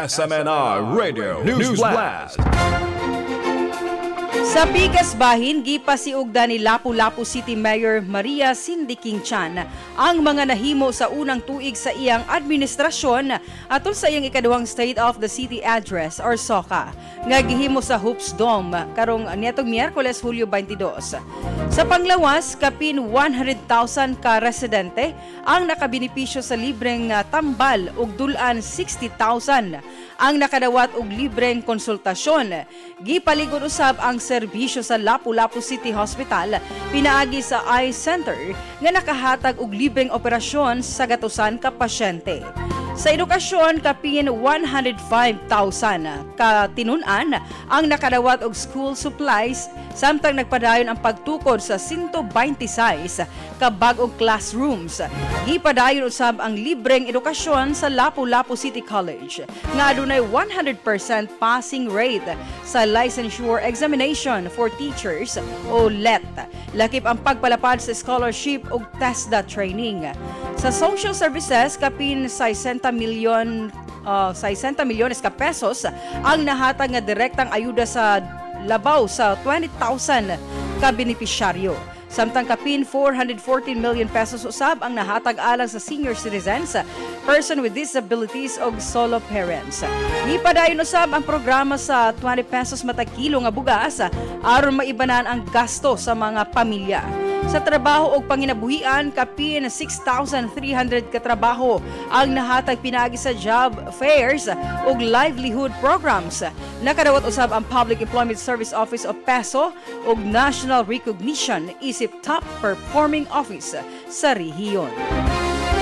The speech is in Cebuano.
SMNI Radio News Blast. Sa pikas bahin, gipasiugda ni Lapu-Lapu City Mayor Maria Cindy King Chan ang mga nahimo sa unang tuig sa iyang administrasyon atol sa iyang ikaduhang State of the City Address or SOCA nga gihimo sa Hoops Dome karong niadtong Miyerkules, Hulyo 22. Sa panglawas, kapin 100,000 ka residente ang nakabenepisyo sa libreng tambal ug dul-an 60,000 ang nakadawat og libreng konsultasyon. Gipalig-on usab ang serbisyo sa Lapu-Lapu City Hospital pinaagi sa Eye Center nga nakahatag og libreng operasyon sa gatusan ka pasyente. Sa edukasyon, kapin 105,000 ka tinun-an ang nakadawat og school supplies samtang nagpadayon ang pagtukod sa 126 ka bag-ong classrooms. Gipadayon usab ang libreng edukasyon sa Lapu-Lapu City College nga adunay 100% passing rate sa licensure examination for teachers o LET. Lakip ang pagpalapad sa scholarship ug TESDA training. Sa social services, kapin 60 milyon 60 milyones ka pesos ang nahatag nga direktang ayuda sa labaw sa 20,000 ka benepisyaryo. Samtang kapin 414 million pesos usab ang nahatag alang sa senior citizens, person with disabilities ug solo parents. Gipadayon usab ang programa sa 20 pesos matag kilo nga bugas aron maibanan ang gasto sa mga pamilya. Sa trabaho ug panginabuhian, kapin 6,300 katrabaho ang nahatag pinaagi sa job fairs ug livelihood programs. Nakadawat usab ang Public Employment Service Office o PESO og national recognition isip top performing office sa rehiyon.